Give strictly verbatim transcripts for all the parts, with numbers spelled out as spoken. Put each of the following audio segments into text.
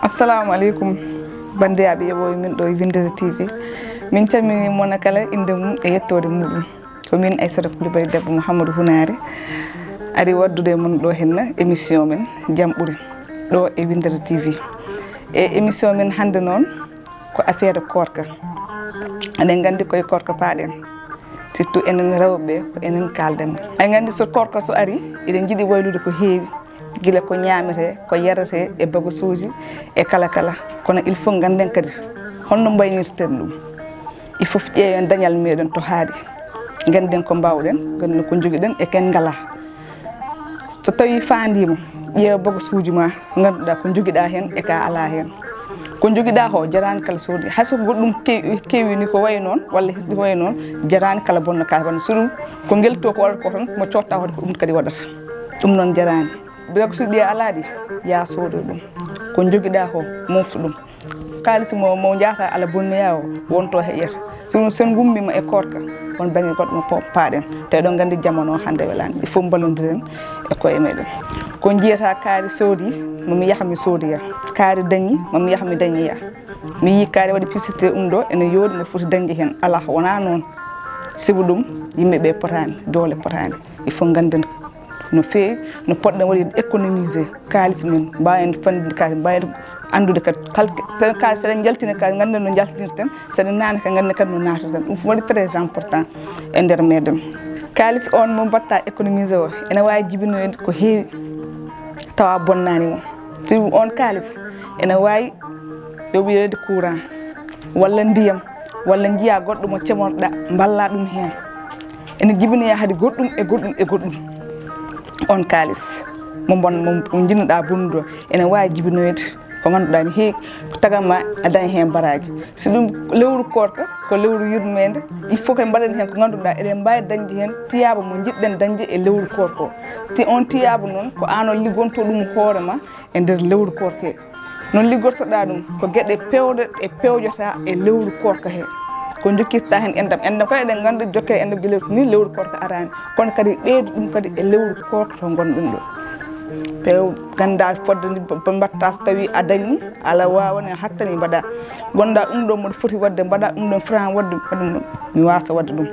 Assalamu aleykum, banndiraaɓe yeɓooɓe min ɗo e Winndere T V. Min calminii mo kala innde mum e yettoode muɗum. Ko min Aissata Coulibaly, debbo Mouhamadou Hunaare, ari waddude e mon ɗo henna émission men Jam Ɓuri, ɗo e Winndere T V. E émission men hannde noon, ko affaire koorka. Eɗen nganndi koye koorka paaɗen, surtout enen rewɓe, ko enen kaaldanmi. Eɗen nganndi so koorka so ari, eɗen njiɗi waylude ko heewi, gila ko ñaametee, ko yaretee, e bagasuuji, e kala kala. Kono il faut ngannden kadi honno mbaynirten ɗum. Il faut ƴeewen dañal meɗen to haaɗi. Ngannden ko mbaawɗen, ngannden ko njogiɗen, e ken ngalaa. So tawii faandiima, ƴeewa bagasuuji ma, ko ngannduɗaa ko njogiɗaa heen e ka alaa heen. Ko njogiɗaa ko jaraani kala soodi. Hay so ko goɗɗum kew-, kewi ni ko wayi noon, walla hisni ko wayi noon, jaraani kala bonno ka woni. So ɗum ko ngel to ko waɗata ko tan, mo cotta hoto ko ɗum kadi waɗata. Ɗum noon jaraani. Bagasuuji ɗi a alaa ɗi, yaa soodo ɗum. Ko njogiɗaa ko, moftu ɗum. Kaalis mo, mo njahata ala bonnoya o, wonto heƴata. So ɗum sen ngummiima e koorka, won bannge goɗɗo mo po-, paaɗen. Te eɗon nganndi jamanu o hannde welaani. Il faut mballondiren e koye meɗen. Ko njiyata kaari soodi, mami yaha mi soodoya. Kaari dañi, mami yaha mi dañoya. Mi yii kaari waɗi publicité ɗum ɗo, ene yooɗi, mboɗo foti dañde heen. Alaa, wonaa noon. Sibu ɗum, yimɓe ɓe potaani, doole potaani. Il faut ngannden no feewi, no poɗɗen waɗirde économiser kaalis men, mbaawen fanɗinde kaalis, mbaawen anndude kadi kal-, so kaalis, so eɗen njaltina kaalis, ngannden no njaltinirten, so eɗen naatna kadi, ngannden kadi no naatirten. Ɗum fof waɗi très important e nder meɗen. Kaalis on mo mbaɗta économiser o, ene waawi jibinoyde ko heewi, tawa bonnaani mo. Sibu on kaalis ene waawi yoɓoyde courant, walla ndiyam, walla njiya goɗɗo mo cemorɗa, mballa ɗum heen. Ene jibinoya hade goɗɗum e goɗɗum e goɗɗum. On kaalis mo mbon-, mo, mo njinnoɗa bonnude o, ene waawi jibinoyde ko ngannduɗaa ne heewi, ko tagatma a daña heen baraaji. Si ɗum lewru koorka, ko lewru yurmeende, il faut que mbaɗen heen ko ngannduɗaa eɗen mbaawi dañde heen tiyaaba mo njiɗɗen dañde e lewru koorka o. Te on tiyaaba noon, ko aan o liggonto ɗum hoore ma e nder lewru koorka he. No liggortoɗaa ɗum, ko geɗe peewɗe ɗe pewjotaa e lewru koorka he. Ko jokkirta heen enɗam. Enɗam kadi eɗen nganndi jokke enɗam gila ni lewru koorka araani. Kono kadi ɓeydu ɗum kadi e lewru koorka to ngonɗen ɗo. Te ngannda fodde ni ba-, ba mbaɗta so tawii a dañi, ala waawa ne hattani mbaɗa. Ngonɗa ɗum ɗo mboɗo foti waɗde mbaɗa, ɗum ɗon fran waɗde, waɗde ɗum. Mi waasa waɗde ɗum.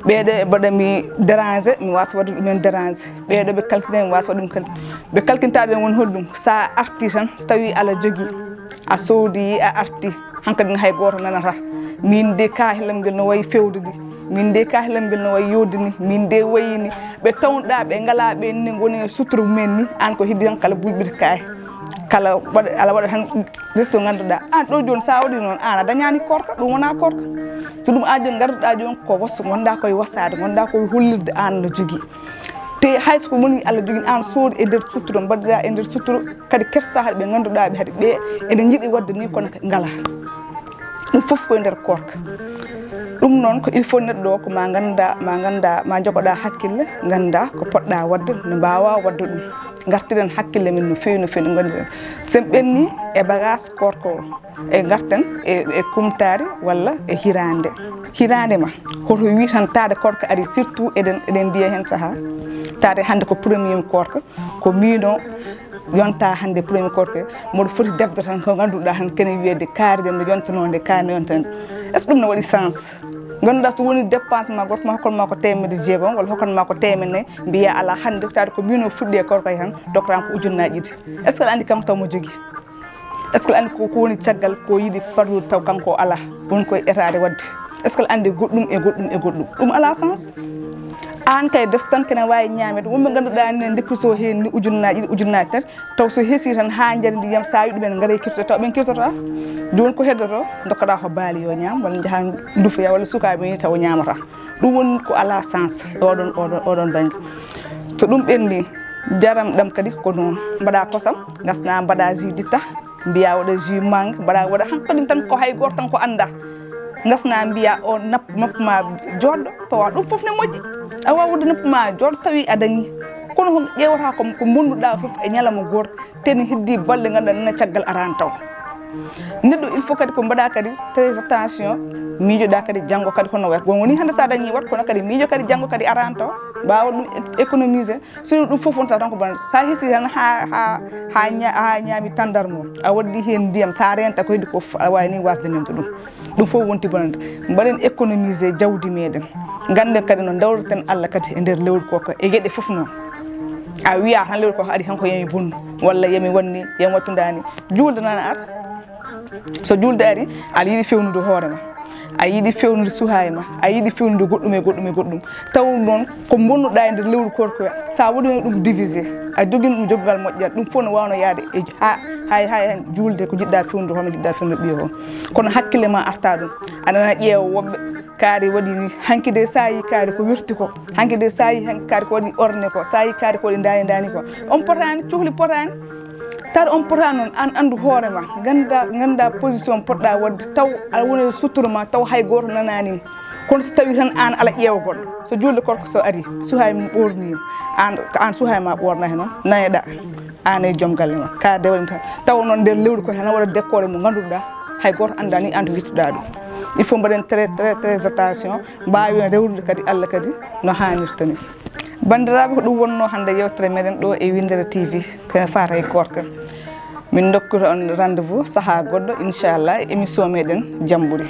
Ɓeeɗo ɓe mbaɗa mi déranger, mi waasa waɗde ɗumen déranger. Ɓeeɗo ɓe kalkina, mi waasa waɗde ɗum kadi. Ɓe kalkintaɓe woni holɗum? Sa arti tan, so tawi ala jogi, a soodi, a arti, hankadi hay gooto nanata. Min de kahilam ngel no wayi fewde ni. Min de kahilam ngel no wayi yodde ni. Min de wayi ni. Ɓe tawɗa, ɓe ngala, ɓe ni ngoni e sutura mumen ni. An ko heddi tan kala bulɓita kahi. Kala waɗa, ala waɗa tan resto ngannduɗaa. An ɗo jooni sa waɗi noon, an a dañani koorka, ɗum wona koorka. So ɗum a jooni ngannduɗaa jooni ko wasu, ngonɗa koye wasaade, ngonɗa koye hollirde an no jogi. Te hay so ko woni Allah jogini an soodi e nder sutura, mbaɗira e nder sutura, kadi kersa haɗa ɓe ngannduɗaa ɓe haɗi ɓe ene njiɗi waɗde ni kono ngala. Ɗum fof koye nder koorka. Ɗum noon ko il faut neɗɗo o ko ma ngannda, ma ngannda, ma jogoɗa hakkille, ngannda ko poɗɗa waɗde, no mbaawa waɗde ɗum. Ngartiren hakkille men no feewi, no feewi, no ngandiren. Sen ɓenni e bagage koorka o, e ngarten e, e kumtaari walla e hiraande. Hiraande ma, hoto wi tan taade koorka ari, surtout eɗen, eɗen mbiya heen sahaa, taade hannde ko premier koorka, ko miino yonta hannde premier koorka, mboɗo foti defde tan ko ngannduɗaa tan kene wiyede kaari de no yontanoo nde, kaari no yontanoo. Est-ce que ɗum no waɗi sens? Ngannduɗaa so woni dépense ma gorko ma hokkatma ko teemedde jeegom walla hokkatma ko teemedde nayi, mbiya alaa hannde taade ko miino fuɗɗi e koorka tan, dokkatama ko ujunnaaji ɗiɗi. Est-ce que aɗa anndi kanko taw mo jogi? Est-ce que aɗa anndi ko, ko woni caggal ko yiɗi fadlude taw kanko o alaa? Woni koye etaade waɗde. Est-ce que aɗa anndi goɗɗum e goɗɗum e goɗɗum? Ɗum alaa sens. Aan kay def tan kene waawi ñaameede. Wonɓe ngannduɗaa ne ndeppi so heen ni ujunnaaji ɗiɗi, ujunnaaji tati. Taw so hesi tan haa njari ndiyam, so a wi ɗumen ngaray kirtoɗa, taw ɓen kirtotaa. Jooni ko heddoto, dokkoɗaa ko baali yo ñaam, walla njaha ndufoya, walla sukaaɓe ni taw ñaamataa. Ɗum woni ko alaa sens e oɗon, oɗon, oɗon bannge. So ɗum ɓenni, njaram ɗam kadi ko noon. Mbaɗa kosam, ngasna, mbaɗa jus ditta, mbiya waɗa jus mangue, mbaɗa waɗa hankadin tan ko hay gooto tan ko annda. Ngasna mbiya o nap-, noppi ma jooɗɗo, tawa ɗum fof ne moƴƴi. A wawa waɗde noppi ma jooɗɗo tawi a dañi. Kono ko ƴeewata ko, ko mbonnuɗa fof e ñalawma gooto, te ne heddi balɗe ngannduɗaa nana caggal arani taw. Neɗɗo, il faut kadi ko mbaɗa kadi très attention, miijoɗa kadi janngo kadi hono wayata. Bon, woni hannde sa dañi wat, kono kadi miijo kadi janngo kadi arano taw, mbawa ɗum économiser. Sinon ɗum fof wonta tan ko bonande. Sa hisi tan ha, ha, ha, ña-, ha ñaami tandarmo, a waddi hen ndiyam, sa renta ko heddi ko f-, a wawi ni wasde nemde ɗum. Ɗum fof wonti bonande. Mbaɗen économiser jawdi meɗen. Ganden kadi no dawreten Allah kadi e nder lewru ko, ko e geɗe fof noon. A wiya tan lewru ko ari kanko yami bonnu, walla yami wanni, yami wattudani. Julde nan ar. So julde ari, aɗa yiɗi fewnude hoore ma, a yiɗi fewnude suhaaye ma, a yiɗi fewnude goɗɗum e goɗɗum e goɗɗum. Taw noon ko bonnuɗa e nder lewru koor ko, sa waɗi ɗum divisé, a jogini ɗum joggal moƴƴal, ɗum fof no wawno yaade e ha, hay, hay, hay julde ko jiɗɗa fewnude hoore ma, jiɗɗa fewnude ɓiye o. Kono hakkille ma arta ɗum. Aɗa nana ƴeewa woɓɓe, kaari waɗi ni, hanki de sa yi kaari ko wirti ko, hanki de sa yi hanki kaari ko waɗi orne ko, sa yi kaari ko waɗi ndani ndani ko. On potani, cuhli potani. Taw on potani noon, an anndu hoore ma, ganda, ganda position poɗɗa wadde, taw aɗa woni e sutura ma, taw hay goto nanani ma. Kono so tawi tan an ala ƴeewa goɗɗo, so julde korko so ari, suhaaye mum ɓornima, an, ko an suhaaye ma ɓornaki noon, naneɗa, an e joom galle ma, ka de waɗi tan. Taw noon nder lewru ko tan waɗa décoré mo ganduɗa, hay goto andani an to wittuɗa ɗum. Il faut mbaɗen très, très, très attention, mbawen rewrude kadi Allah kadi no hanirta ni. Bandiraɓe, ko ɗum wonno hannde yewtere meɗen ɗo e Windere T V, ko faata e koorka. Min dokkira on rendez-vous saha goɗɗo, inchallah, e émission meɗen Jammburi.